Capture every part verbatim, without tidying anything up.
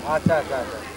अच्छा, अच्छा, अच्छा।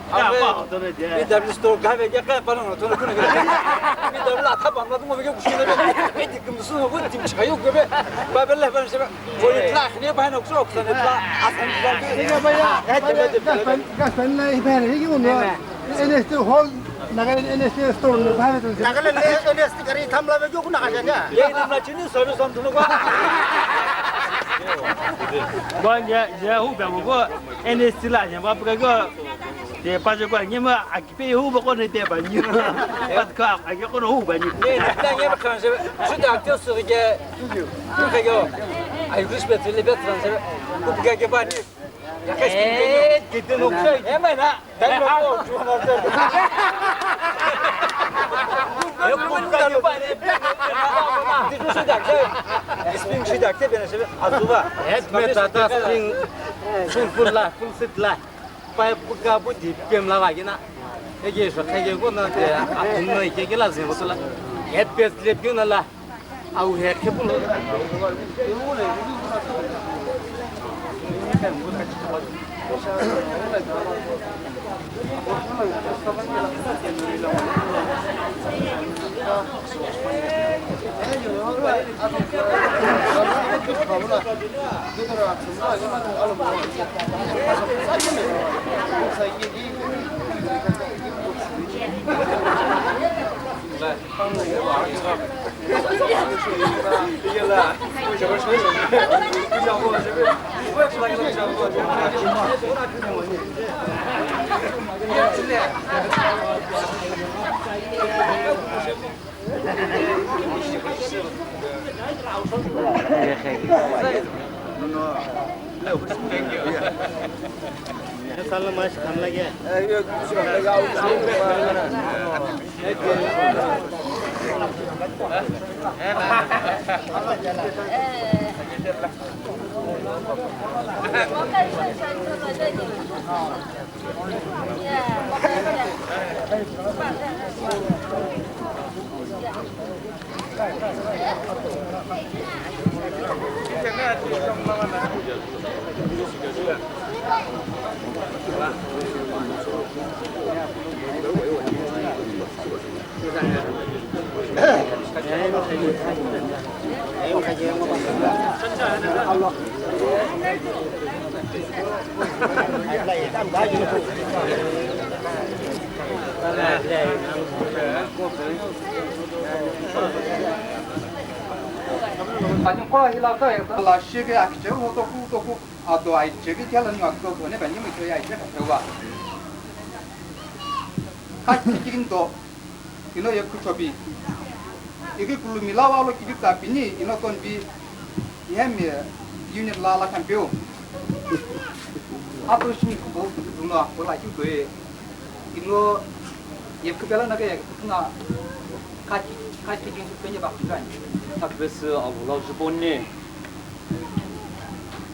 P W store gave ke kaya pano no tono kuna ke. P W la thapa no tungo ke kushina ke. Edi kumsu no ko tim chayo ke be. Ba bele ban shebe. Ko ni tla ni ba no kuso kusa ni tla. Asan tla. Ega ba ya. Gas pan, gas pan na ibe ni ki uno. N S T hall, Nagaland N S T store no ba. Nagaland N S T gari thamla be ko kuna ka ja. Ye na chini service on tuno ko. Ba ya, ya hu ba ko. N S T la nyamba pika ko te pa je ko nyima akipe hu ba ko ne te ba ni. Pat ka ake ko hu ba ni. Ne ta nyamba kan je su da te su ke. Ku ke yo. Ai respect le bet trans. Ku ke ke ba ni. Ya ke spin ke yo. Eh, ke te no ke. Eh, mai na. Dai lo ko chu na te. Yo ku da lo ba ni. Ti su da ke. Spin su da ke be na se. Azuba. Et me ta ta spin. Full full la, full set la. Pai puka bu di pem la va gina. Ege so khege ko na de, a pum no ege la zin ko la. Et pes le piu na la. Au he ke pulo. Ani qo hila ka lashike akicheu toku toku ado aicheke kela ni akto thone bani mi thoya aicheka phewa. Ka kikindo. Ino ye khuchopi. Ighi kulumi la wa lo kivitsa pini ino tonbi. Ihemi union la la kampeu. Ato shini kubo kuno kola kiu doye. Ino ye kupela na ke na ka ka ki ki penye ba kuani. Takbesi alu la jubonne.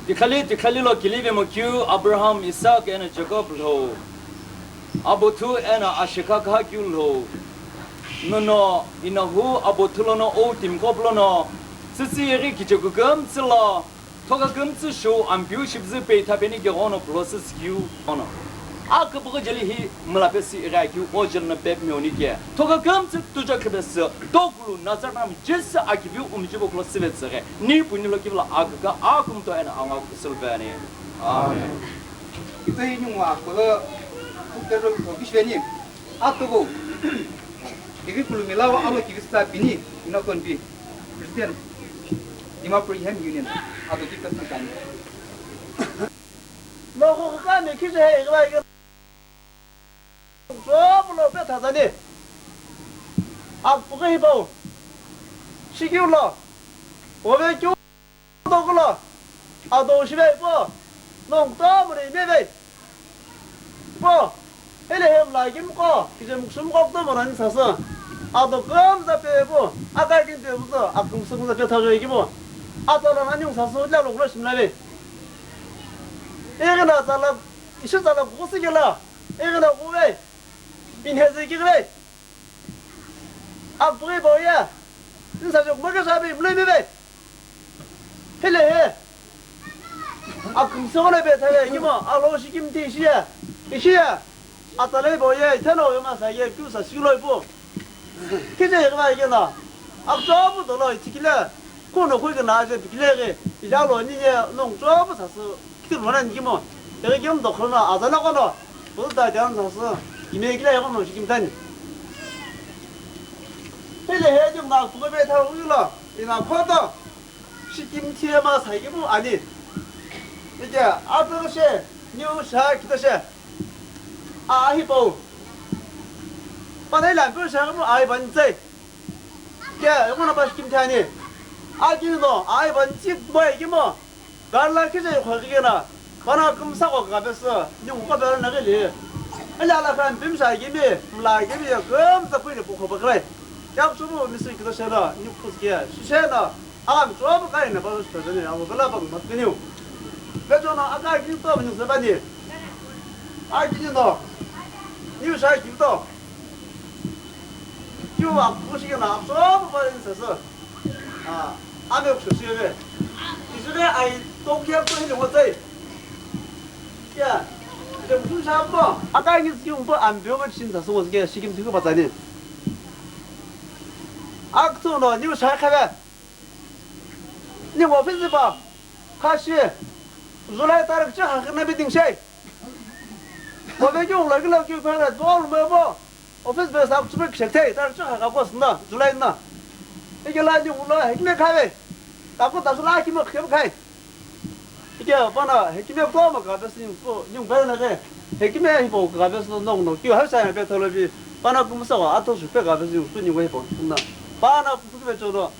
Tikhali tikhali lo kilive mo kiu Abraham, Isaac eno Jacob lo. Abothu eno ashikha kha keu lo. Nono inahu abothu lono o timkop lono. Tsitsi yeri kichekuküm tsilo. Thoka kümtsü shu ampiu shibzü pei thapeni ke ono pulo sü skiu ono. A küpüghü jeli hi mülapesi ighi akiu o jeli no pep meoni ke. Thoka kümtsü tuja khipesü tokulu nazar nam jisü akiviu umjibo kulo sivetsüghe. Ni puni lo kivila aküka akumto eno angaku sülveni. Amen. Ito yini ngwa kolo kukero kishveni. Atogo. Iri kulumila wa alo kivisa pini ino tonbi. Christian. Dimapur Ihemi Union. Ado kikasna kani. Noqo kani kije he igla igla. Job lo pe thadani. Ak puke hipau. Shikiu lo. Ove kiu. Tokulo, ado shive ipo, nong kutomo ni meve. Ipo, hele hem la kimko, kije muksum ko kutomo nani sasü. Ado kümza pe ipo, aka kin pe ipo, akum sum za pe thajo ikipo. Ado la nani ung sasü la lo kulo shimla ve. Ege na zala, ishi zala kusi kela, ege na kuve. Inhezi kigre. Akpughi boye. Nsa jok maka sabi mlui mibe. Hele he. Akum sogole be thale kimo alo shikim ti shiya. Ishiya. Atale boye thano yoma saye kyu sa silo ipo. Kije yegba yegena. Akchobu dolo ichikile. Kono khuigena aje pikilege. Ijalo ninye nong chobu sasu. Kitir mona nikimo, ere kiom dokhrono azana kono, buzu da jan sasu, ime kila yakono shikim tani. Hele he jim na kuko be tha ulo, ina khoto, shikim thie ma sai kimu ani. Ike, ato she, niu sha kito she. A hi pau. Panai lampu sha kimu ai ban tsai. Ke, eko na pa shikim thani. A kino, ai ban tsik bai kimo. Gari la kije khwa kigena, pana kümsa ko ka pesu, ni ko ka pera na gele. Ala ala kan bim sa gimi, mla gimi ya kümsa pui ni ko ko bakrai. Yak chubu misi kido shena, ni kus ke, shishena, am chubu kai na ba su ni, am bala bang mat ni. Pe jo na aka ki to ni se ba ni. A ki ni no. Ni sa ki to. Kiu a kushi na chubu ba ni se se. Ah, ame kushushive. Kishire ai tokia ko hili ngotai. Ya. Ile musu shapo. Aka ngi skiu mbo ambio ko chin sa so ke shikim tiku batani. Aktu no niu shai khabe. Ni office ba. Khashi. July tarik cha khana meeting shai. Ko be kiu lagi lagi ko na dol mebo. Office bearers ak chupe kishek thei, tar chu kha kakos na, July na. Ike la ni ulo hekime khai. Taku ta sula kime khem khai. Ike pana hekime ko ma ka bes ni ko, ni bel na ke. Hekime hi bo ka bes no no, ki ha sa be tholo bi. Pana kum sa wa ato su pe ka bes ni ko ni we bo na. Pana ku ku be cho no.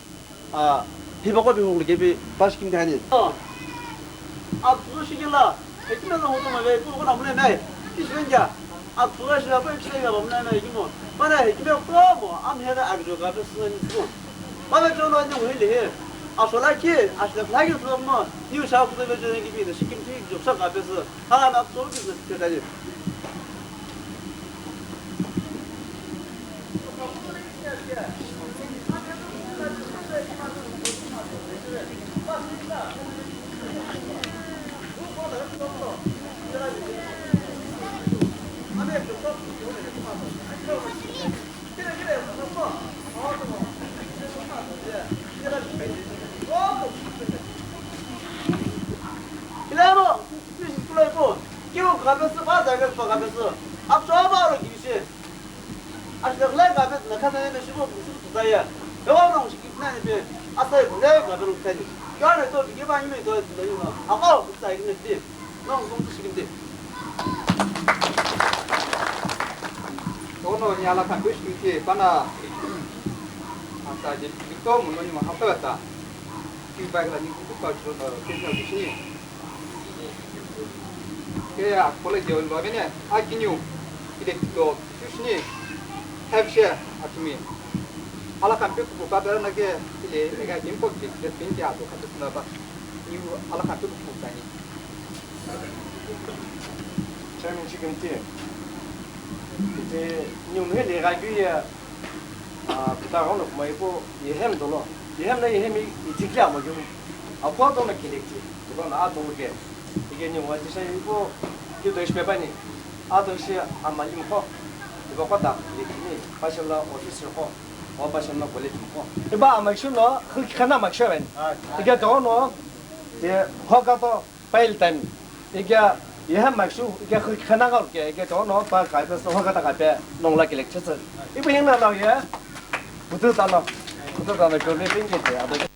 A, hipaqo bihukulu kepi pashi kimthani. A, puzu shikila, hekime lo hoto mave, pu ko namune nai. Ishwenja. Akutughi shi apo ikishe ya bamna na ikimo. Mana hekime kutomo, amhera agjo ka pe suna ni kumo. Baba jono ni wili he. Asola ki, ashla flagi kutomo, ni usha kutomo jono ki bi, shi kim ti jo sa ka pe su. Hala na kutomo business ke tani. Kilamo, kiu kapesü, pa dai kapesü, kapesü. Apso ba ro kishi. Ashla lai kapesü, na kata ne shibo, kusu tutaya. Yo no shi kitna ne pe, asai ko lai kapesü tani. Yo ne to bi ba ni me to ne yo. Ako, sai ne ti. No, no, shi kiti. Ono ni ala kan bishi kiti, pana. Asa je, to mo ni ma hapa ta. Ki ba la ni ku pa cho no, ki no ki ni. Ke ya, kole je lo bene, a kinyu, kile kito, shushni, have share, atumi. Ala kampe kupu ka bera na ke, kile, ega kimpo kile, kile pinti ato, kate suna ba. Niu ala kampe kupu tani. Chairman chicken tea. Kite, niu mhe le ga gyu ya, Ah, kuta ghono kuma ipo, yehem dolo. Yehem na yehem i, i tikli amo gyu. Akwa dolo kelekti, dolo na a dolo ke. Ike ni wa tisa ipo, ki do ishpe bani. A do shi amalim ko. Ipo ko da, lekini, pashala officer ko. O pashala college ko. Iba amakshu no, khik khana makshu ben. Ike dolo no, ye hoka to. Pile time. Ike, yehem makshu, ike khana ga ke, ike to no pa ka pe so ka ta ka pe nong la ke lecture. Ibu hing na lo ye. Butu ta lo. Butu ta lo ko le pin ke te.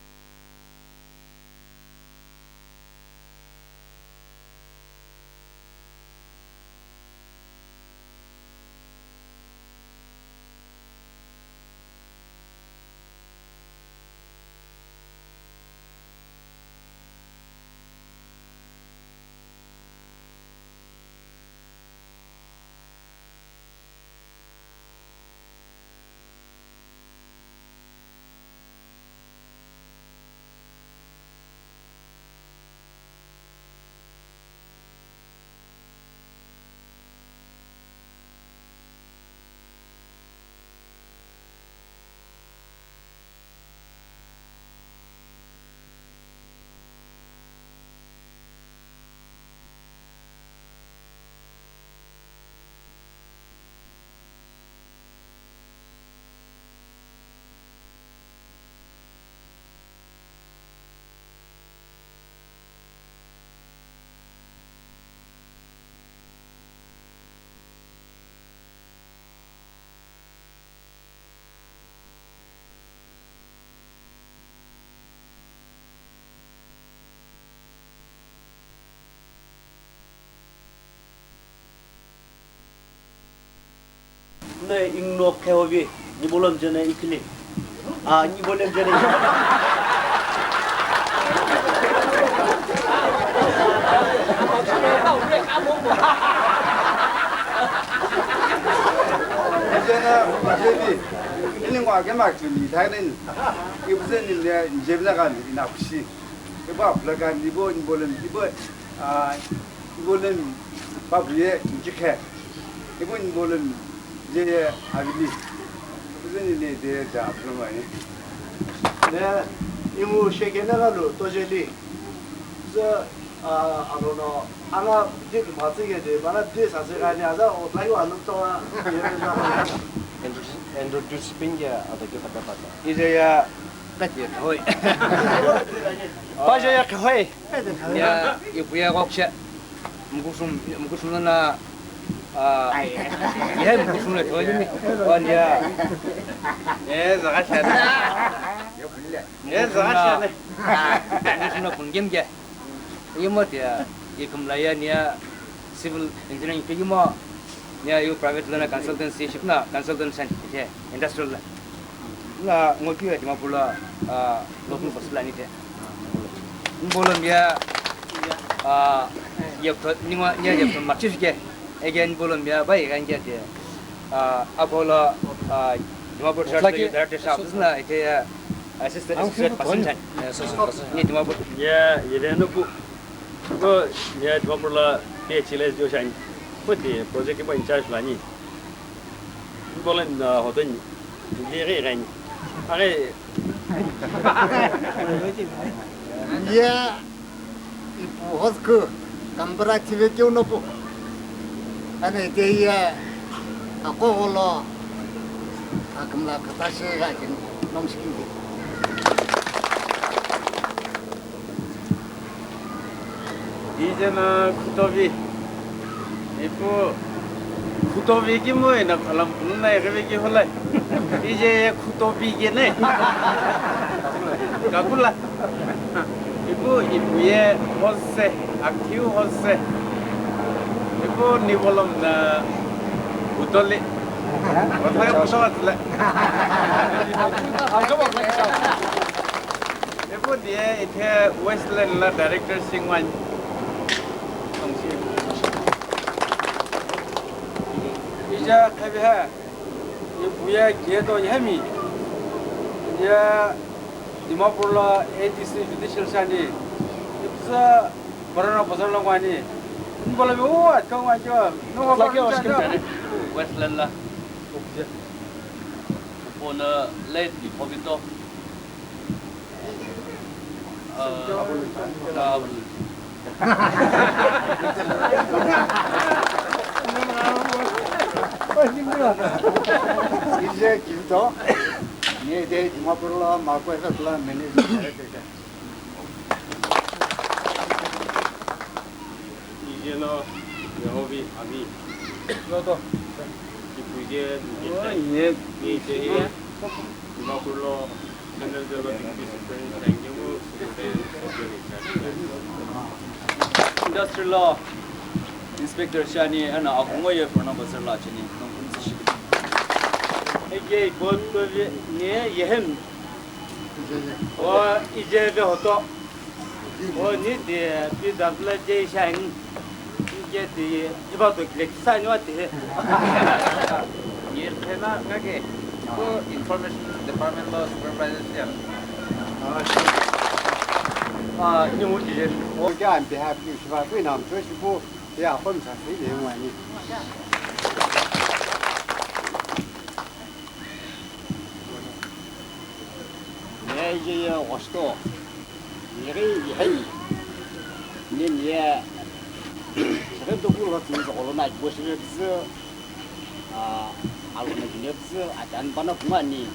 Ne ingno kheobi, nibolom jene ikili. Ah, nibolom jene ikili. Jene, jene, ini ngwa ke mak tuni, thai nen. Ibu jene le, jebna kan, ina kushi. Ibu apla kan, ibu, nibolom, ibu, ah, Ibolem babuye njikhe. Ibo ibolem jeye avili. Ibo jeni ne de ja apulomani. Ne imu shekene galu tojeli. Zo, ah, alono, anga dik matsi ge de, bana de sa se gani aza o tlai wa nuk to. Introduce, introduce pinge ado ke pata pata. Ije ya kati hoi. Paje ya hoi. Nia, ipuye ghokshe. Mukusum, mukusum na, ah, ye mukusum le thoi ni. Oh, nia. Eh, zaga shana. Eh, zaga shana. Mukusum na pungem ke. Imo tia, ikumla ya nia civil engineering pe imo. Nia yu private lana consultancy ship na consultant san, ite, industrial la. Na ngoki ya Dimapur la, ah, local bus la nite. Mbolo mia, ah, ya pro-, ningwa, nia ya pro-, machi ke. Again, bolomia bai ighan kete, ah, Apollo, ah, Dimapur Church Laki- Director Shah, this na ite, ah, assistant, assistant pastor. Ni Dimapur. Ya, yele no pu. Ko ya Dimapur la P H L S dio shani. Ko ti project ko in charge la ni. Bolen, ah, hoton. Ni re ran. Are. Ya. Ipu hosku, Kambra chive keu nopu. Ane ite iya, ako golo, akamla kata she ga kin, nom shikin di. Ije na khutobi. Ipu khutobi ki moi na khalam punu na iribi ki holai. Ije ye khutobi ke ne. Kakula. Ipu, ipu ye hose, akhiu hose. Ipu ni bolom na utoli. Othai kuso atla. Ipu die ithe Westland la director singwan. Ija khabi ha. Ipu ye kieto ihami. Ya Dimapur lo A D C judicial shani. Ipsa Barana bazar lo ngwani. Nbola be o atka ngwa jo. No wa Westland la. Upona late ni Pobito. Ije Kinto, ni de Dimapur lo Marco F S lo managing director. Ije no Yehovi Avi. Loto. Ipuje ni de. Ni de. Dimapur lo Industry lo inspector shani ena akungo ye Fernando Serla chini nongkun shibi. Ege koto ne yehem. O ije ve hoto. O ni de P W J shani. Ije de iba to kile kisa ni wa de. Ni phena kake ko information department lo supervisor siya. Ah, ni mo kije. O ke on behalf ni shiba ko inam to shibo ya khon sa si le ngwa ni. Ne ye ye osto. Nighi iheni, nini ye, shighi dukhu lo tsüni zokolo na kibo shighi püzü, ah, alo na kine püzü, atani bana kumani,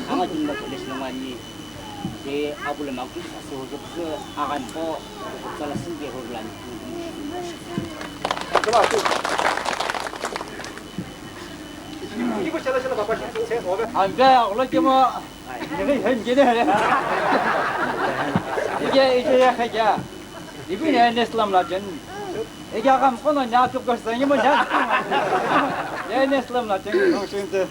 anga kini na kele shina mani, ke abule makutu sasi ho püzü, aga mpo, tsala singe ho lani. Ambe, ulo kemo. Ike, ike, ya khaja. Ibi ne, ne slam la jen. Ike, agam kono nya tup ko sangi mo nya. Ne, ne slam la jen. Nong sinte.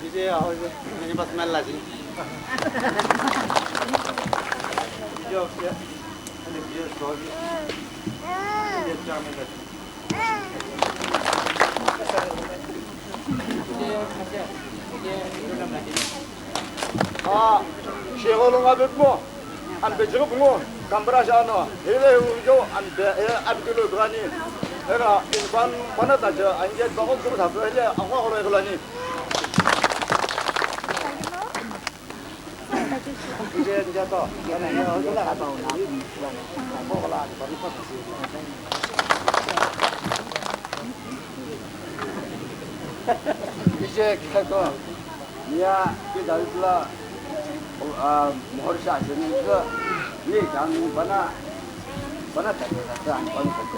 Ije, aho ije. Ni pas mel la jen. Ije, ya. Ani ije, sogi. Ije, chairman la jen. Ah, shegolo nga bepmo, ambe jiru bungo, kambra shano, hele ujo, ambe, eh, abitulo grani, era, infan, pana taja, anje, bako kuru thapre, hele, akwa koro eglani. Ije kiko, niya ki David la, ah, mohor sha jeni ko, ni jang bana, bana ta ta ta, bana ta ta.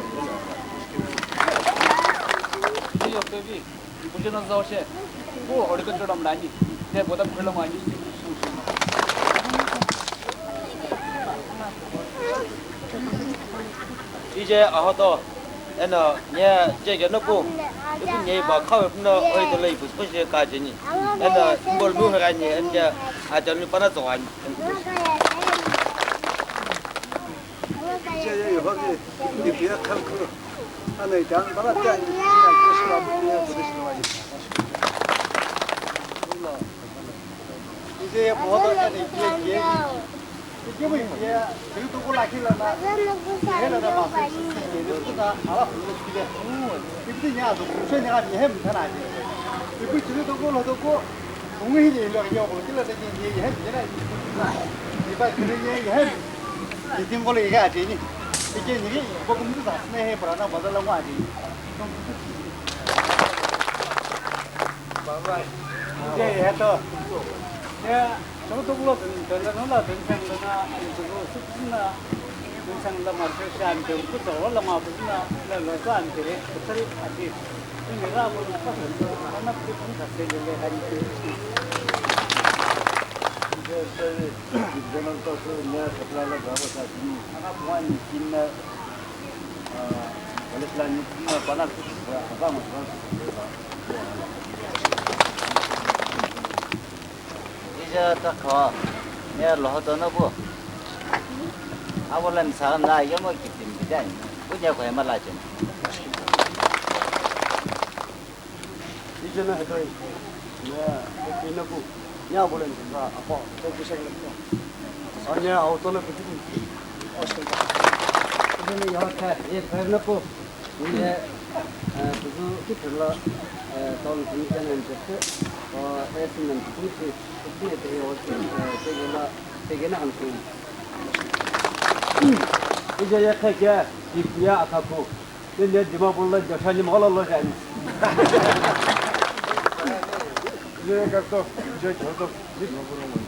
Ije yoktevi. Ipu je no zaoshe, pu horticulture lo mlani, te boda phirlo mani. Ije ahoto, eno, nye, je ke no pu, ipu nye ba khawe puno, oi to lei pu, pu je ka je ni. Eno, imbol mu hera ni, eno, ajan mi pana zo ani. Ija takha ne lohoto no bu. Abo la misa na yemo kitim bidani. Bu ne ko ema la chen. Ija na hedoi. Ne ko pina bu. Ne abo la misa apo. Ko bu shek le. Anya auto na bu. Ija ne ya ta. Ye per na bu. Nile, eh, kuzu kithirla, eh, town committee and just, eh, S M and committee, committee te yo, eh, te yo la, te gena hantu. Ija ya khe kya, kipya akaku. Nile Dimapur la joshani mala lo jani. Ija ya kato, ija jodo, Dimapur lo.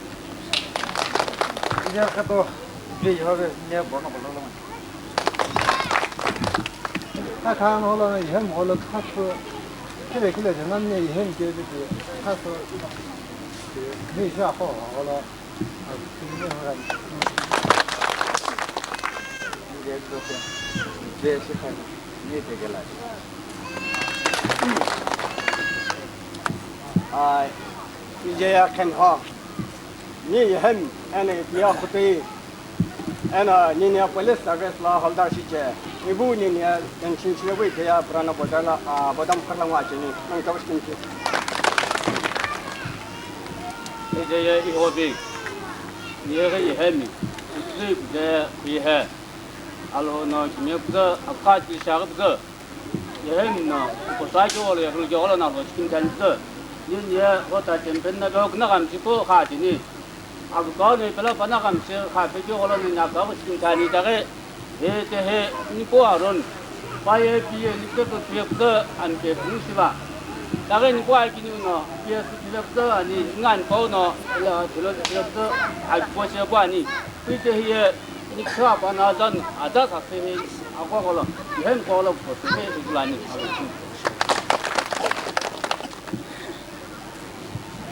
Ija kato, ija yo, ne bono bono lo. Kha kha ngolo ihem ngolo khasu. Kile kile jana ne ihem ke de khasu. Ni sha ho ngolo. Ai, ije ya khen ho. Ni ihem ene ipiya khuti. Eno nini police service la holder shiche. Ibu nini tension shilebu ite ya Purana border la, ah, Bodam kharla ngwa cheni. Nang tabu shikinki. Ije ye ihobi. Ni ye ihe mi. Utli de ihe. Alo no kimye kuza akha ti shagab za. Yehemna, kusa ki wala yehlu ki wala na lo chikin tani tsu. Ni ni ho ta chen pen na lo na gam chi ko kha ti ni. Abu ka ne pela pa na gam chi kha pe ki wala ni na ka ko chikin tani ta ge. He te he ni ko aron. Pa ye pi ye ni te ko pi ye ko an pe ku si ba. Ta ge ni ko ai ki ni no, pi ye ku pi ye ko ani ngan ko no, la ti lo ti lo ko a ko che ko ani. Pi te he ye Ni kha pa na zan ada sa se he ako kolo, ihen kolo ko se he igulani.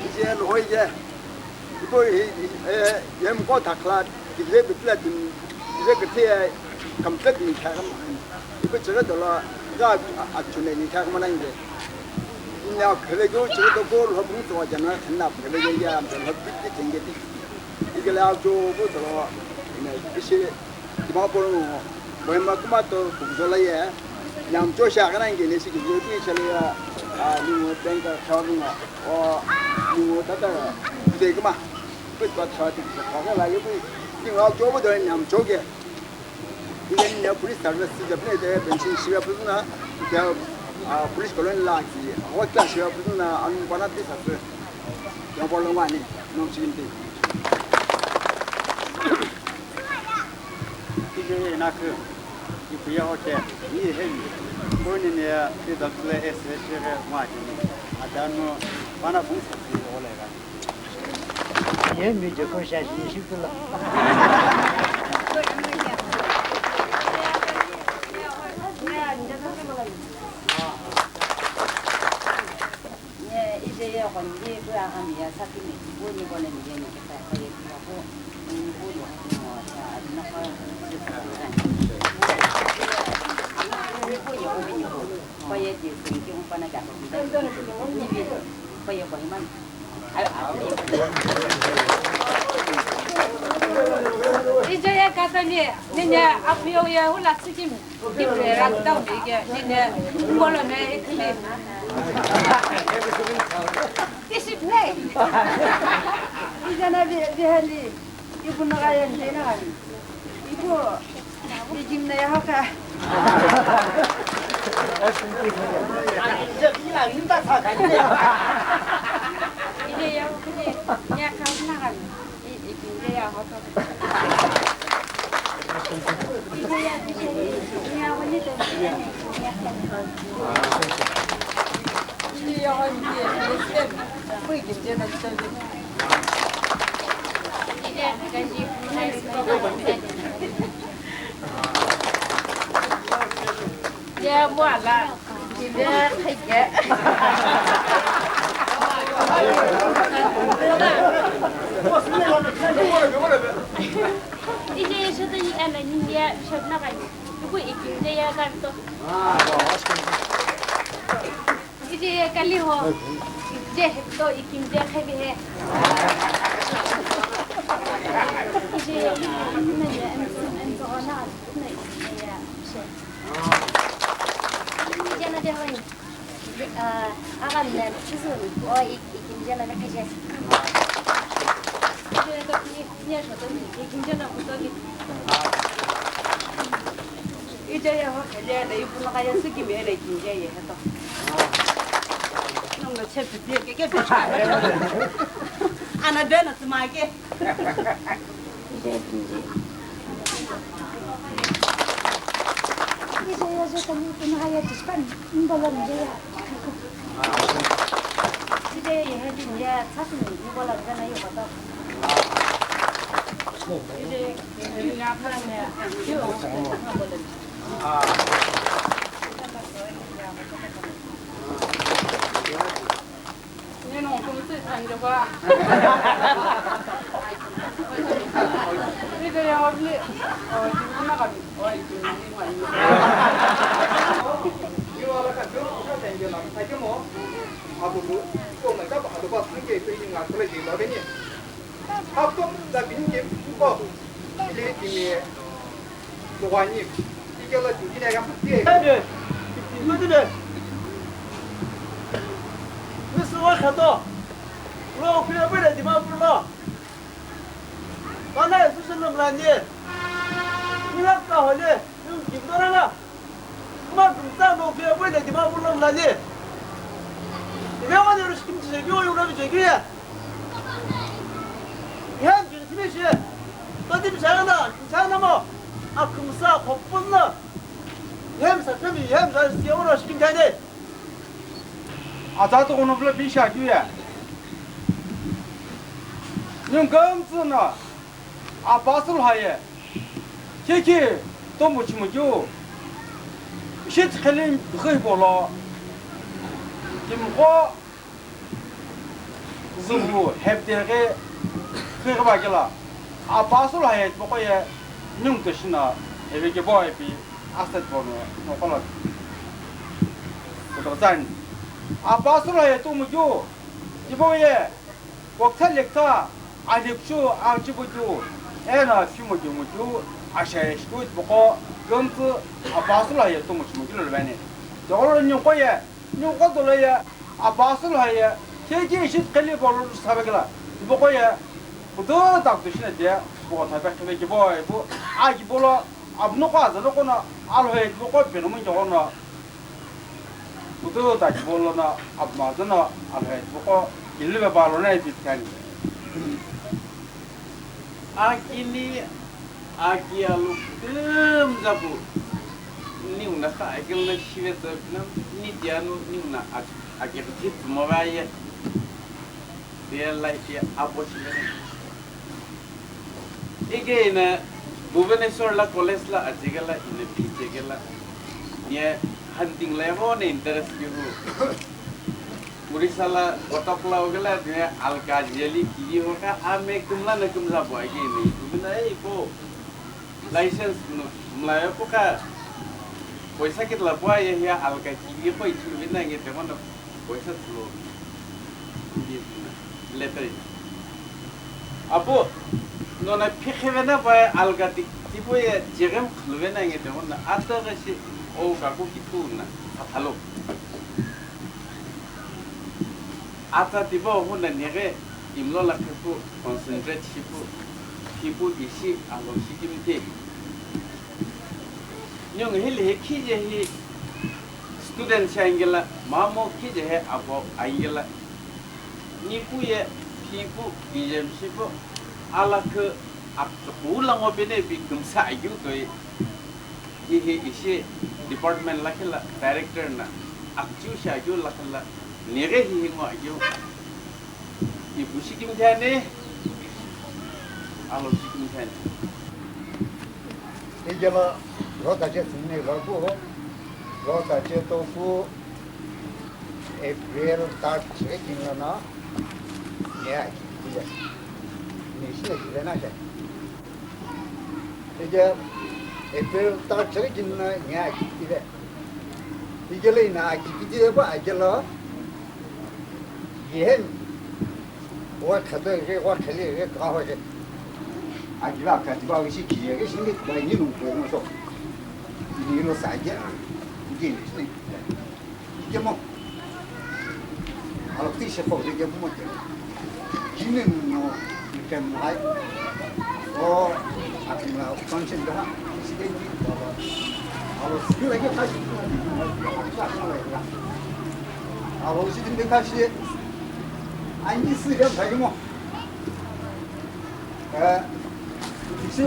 Ije lo ije. Ibo hi, eh, yem ko takla, ije bitla din, ije kete complete ni kha kam. Ibo chira dola, ga achune ni kha kam na ije. Nya khele go chira do go lo bung to jana khanna khele ya, lo bit ke jenge ti. Ikele aucho bu tolo, ine, ishi, Dimapur ngo, Kohima kuma to, kumzola ye, nyamcho sha kana inge ne shi kumzo tu ishale ya, a, ni ngo tenka shaw ngo, o, ni ngo tata, te kuma, pit pat shaw ti, kaka la ye bu, ni ngo aucho bu tolo nyamcho ke. Ije ni police service si japne te bensin shiwa puzuna, te, a, police colony la ki, awa kla shiwa puzuna, anu bana te sa se. Yang polo ngani, nong chigin te. Ije na ku, ipuya hoke, ni he ni. Ko ni ne, ti da kle es es re ngwa ni. Adano, bana bung sa ti ole ga. Ye mi je ko sha shi shi tu la. Ye ije ye ko ni ku aga mi ya sa ki ni ku ni ko ni ye ni ke pa ko ye ku ko ni ku ni ko sa na ko ni ku ye ko ni ko pa ye ti ku ni ke un pa na ja ko ni pa ye ko ni man. Ije ye Atani, nene apuyo ya hula tsukim, kibre ra tau mege, nene ngolo me ikli. Tiship ne. Ijana bi, bihali, ibu naga ya ndena. Ibu, ijim na ya hoka. Ije ya hoka, ya ka naga. Ije ye shoto yi ana nindia shot na kai. Tuku ikim je ya kan to. Ije ye kali ho. Ije to ikim je khabi he. Ije ye na ya an sun an to na na ije ya she. Ije na de hoi. Ah, aga mna sizun o ikim je na kije. Ije to ni ni shoto ni ikim je na kuto ki. Ije ya ho khele na ipu na kaya suki me na ikim je ye to. Nong na chep de ke ke. Ana de na tsma ke. Ije ye je kani tuna ya tispan imbola mje ya. Ije ye he din ya tsasun imbola mje na yo kata. Ije ye na khan ya. Yo. Neno kung tsi thanjo ba. Ni de ya wa bli. O, ni na ka bi. O, ni na ni ma ni. Ni wa la ka jo sa thanjo la. Ai ke mo. Abu bu. Ko ma ka ba, abu ba, ni ke pe ni na ko le ji ba be ni. Hapto da bin ke ko. Ile kimi. Duwani. Ikela jukini ayam puti. Ebe. Ikutile. Misi wa khato. Lo kuya bele Dimapur lo. Bana Yesu sunu mlani. Mila ka hole. Yum kimdora la. Kuma kumta lo kuya bele Dimapur lo mlani. Ile wani rush kimchi je biyo yura bi je biya. Hem jisimi shi. Tadi mishana, mishana mo. Akumsa khopun na. Hem sakami, hem jasi oro shikin kane. Ata to kono bla bisha kiya. Nyung kam tsuna. Apostle haye. Kiki tomo chimo kiu. Shit khalim ghi bolo. Kimkho Zungu hepte ghi khighiba kila, apostle haye tipaqo ye nyungto shina hebe kebo ipi asset bono noqolo kutoqzani. Apostle haye tumu kyu tipaqo ye kokthal lekta alikchu achibu kyu ena chimu kyu mu kyu ashaye shiku tipaqo gumtsu apostle haye tumu chimu kyu lulubani. Togolo nyungqo ye Nyungqo dolo ye, apostle haye, kiki ishi kheli bolo sabekela. Boko ye, kudu tak tu shine de, boko thabe khebe kibo ibu, a kibolo, abno ko azano kono, alo he boko beno mun jono. Kudu tak bolo na, abma zano, alo he boko, ilbe balo na ibi kani. Akini aki alu kümzapu niuna kha akini na shive tsapina ni dianu niuna aki thit mo va ye. Real life ye apo shive. Ike ina Bhubaneswar la college la achigala ina pichegala. Ye hunting la ho ne interest kihu. Odisha la Cuttack la ugala dine alka jeli kiji hoka ame kumla na kumla bo agi ni kumla ei po license no mla yo poka poisa kitla bo aye ya alka kiji po ichu bina nge te mono poisa lo letter ina apo nona phikhe vena bo alka ti Tipau ye jeghem khuluve na nge tenguna atsa ghi shi o kaku kithu na thathalo. Atsa tipau huna nighe imlo lakhi pu concentrate shipu, shipu ishi alo shikimthi. Nyung hili he khije hi student shi angela, mamo khije he apo angela. Nipu ye phipu ijem shipu alakhu akhu lango bene bi kümsa ayu toi. Hihi ishi department lakhi la director na akchu shi ayu lakhi la nighe hihi ngo ayu. Ipu shikimthi ani, alo shikimthi ani. Hijela rota che tsini ragu, rota che toku April third chire kinga na, ya, ya. Ni shi na jile na ja. Hija April third chire kinga na, ya, jile. Hijela ina aki jile ba, ajela. Yeheni. Wa khata ghi, wa khali ghi, ka ho ghi. Aji ba ka ji ba wi shi ki ye ghi shi ni ba ni lu ko no so. Ni lo sa je. Ni ni shi ni. Ke mo. Alo ti shi ko de ke mo ke. Ji ni no ke mo ai. O, akimla function da. Shi ke ni ba ba. Alo si la ke ka shi. Alo shi de ka shi. Ani si ya ba mo. Eh, isu.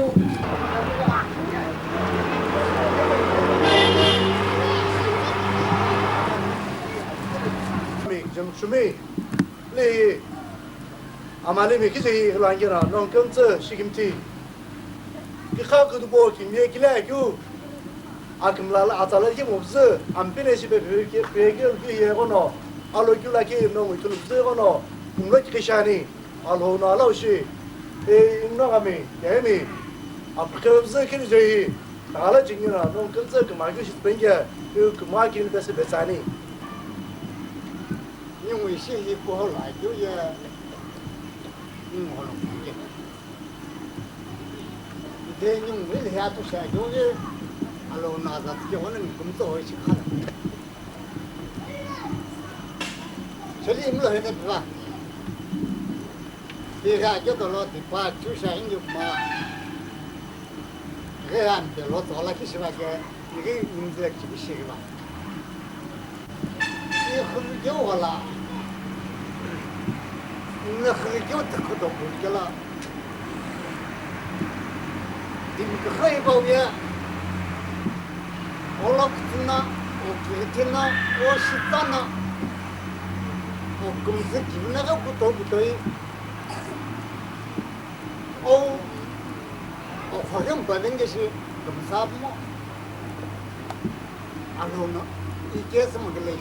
Mi, jam shumi. Le. Amale mi kije hi langera, nong kümtsü shikimthi. Kikha kudubo kimye kile kyu. Akimla la atsala ki mobzü, ampine shi pe pe ke pe ke ki ye kono. Alo kyu la ki nong kyu lubzü kono. Kumlo ki kishani. Alhou no alau shi, e, imno kami, yaimi, apkhe vzü khini jehi, tala chingina, nong kümtsü kümaghi shi pengya, e, kümaghi ni pesi betsani. Ningu ishi hi kuho la kyu ye, ningu holo pengya. Ide ningu ili ya tu sha kyu ye, alhou no aza tike hone kümtsü ho ishi khala. Chali imlo hene pha. Pigha ke dolo tipa chu sha ingi ma. Ghe an de lo tola ki shiva ke, ngi imzek chi shiva. I khul ke wala. Ngi khul ke tak to bul ke la. Dim kha iba uye. Olok tina, o kiri tina, o shitana, o kumzi kivina ka kuto kutoi. O, o khorem baden ke shi kumsa mo. Alo no, i ke se mo ke le.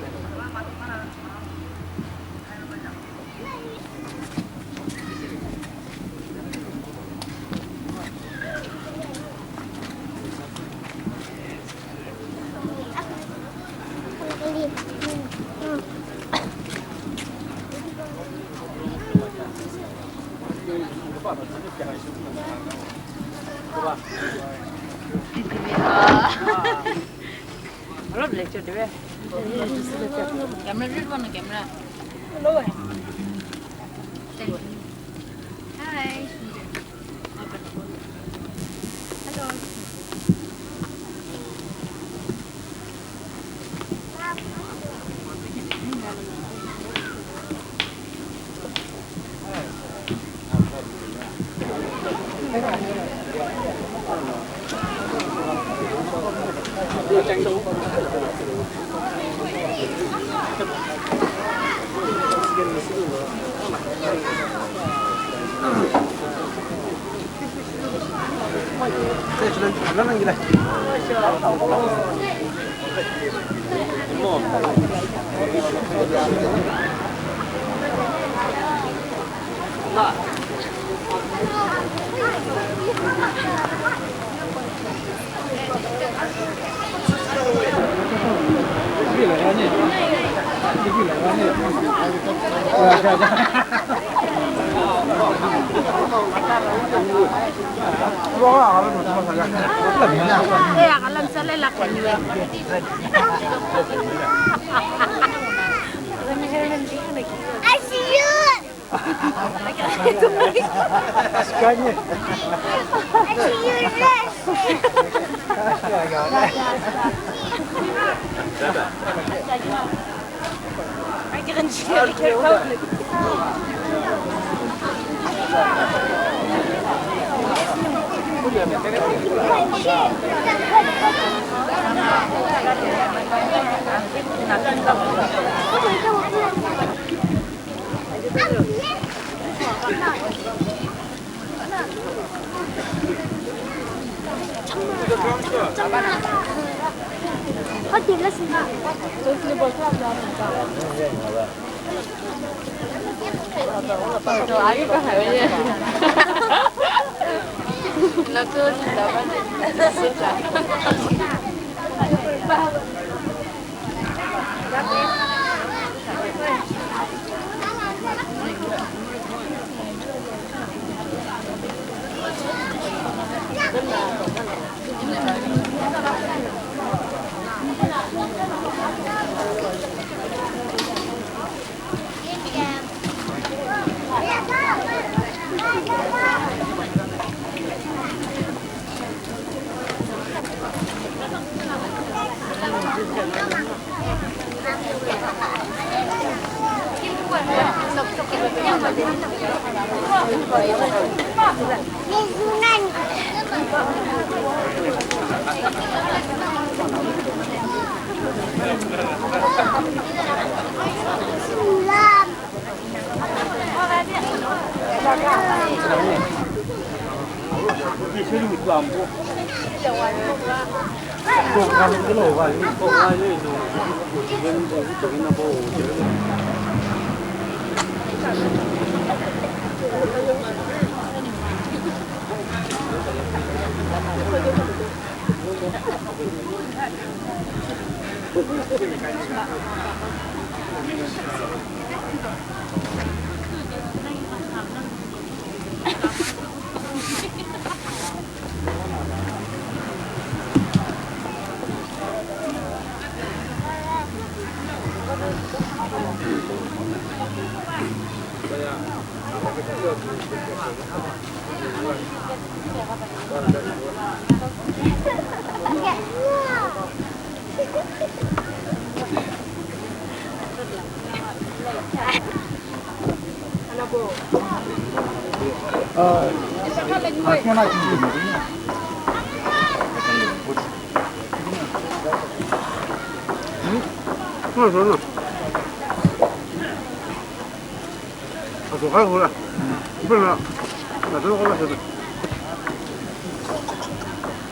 Aro lecture dibe. Camera read one camera. Hello. Hi. Hello. I see you. I see you.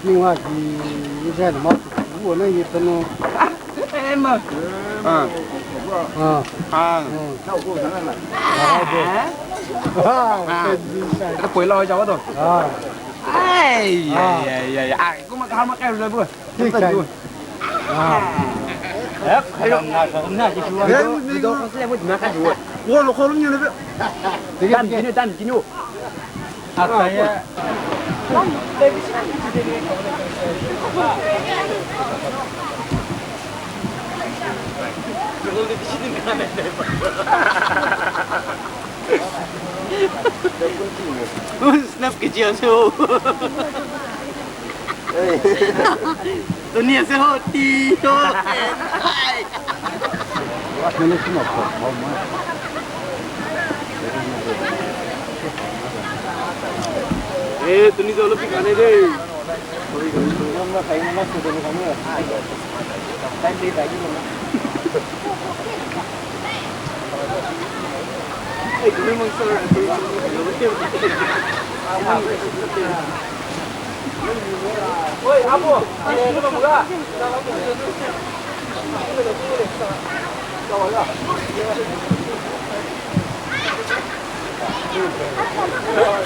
Ninga ki, ni sa na ma, wo na ye pano. Ah. Ah. Ah. Ah. Ata poila ho jawa to. Ah. Ai, ai, ai, ai. Ah, kuma ka ma ka lo bu. Thik hai. Ah. Eh, ayo. Na, na, na, ki shuwa. Video, video ko se mo na ka shuwa. Wo lo ko lo ni le. Tam kinu, tam kinu. Snap kijiya se ho. Dunia se ho ti ho. Eh, tuni jolo pi khane de.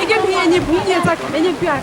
Ike mhi eni bhumi ye tsa khene pia.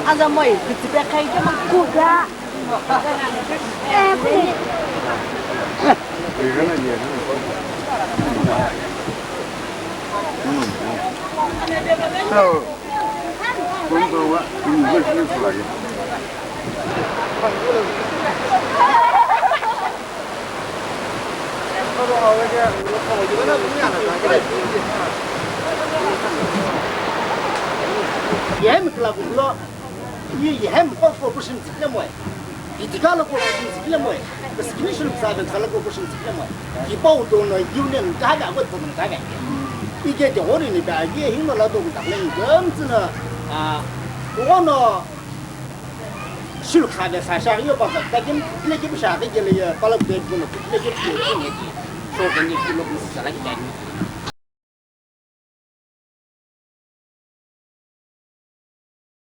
Azamoi, kitipe kai kema kuda. So, Ye, ye hem ko cooperation tsiklemoi. Itika lo cooperation tsiklemoi. Besikinishin sa ben sala cooperation tsiklemoi. Ki pau dono union ka ga go dono ka ga. Ike de hori ni ba ye hino la dono ka le gam tsina. A, ono shul kha de sa sha yo pa ta kim le kim sha de le pala de dono le kim. So de ni kilo sa la ki.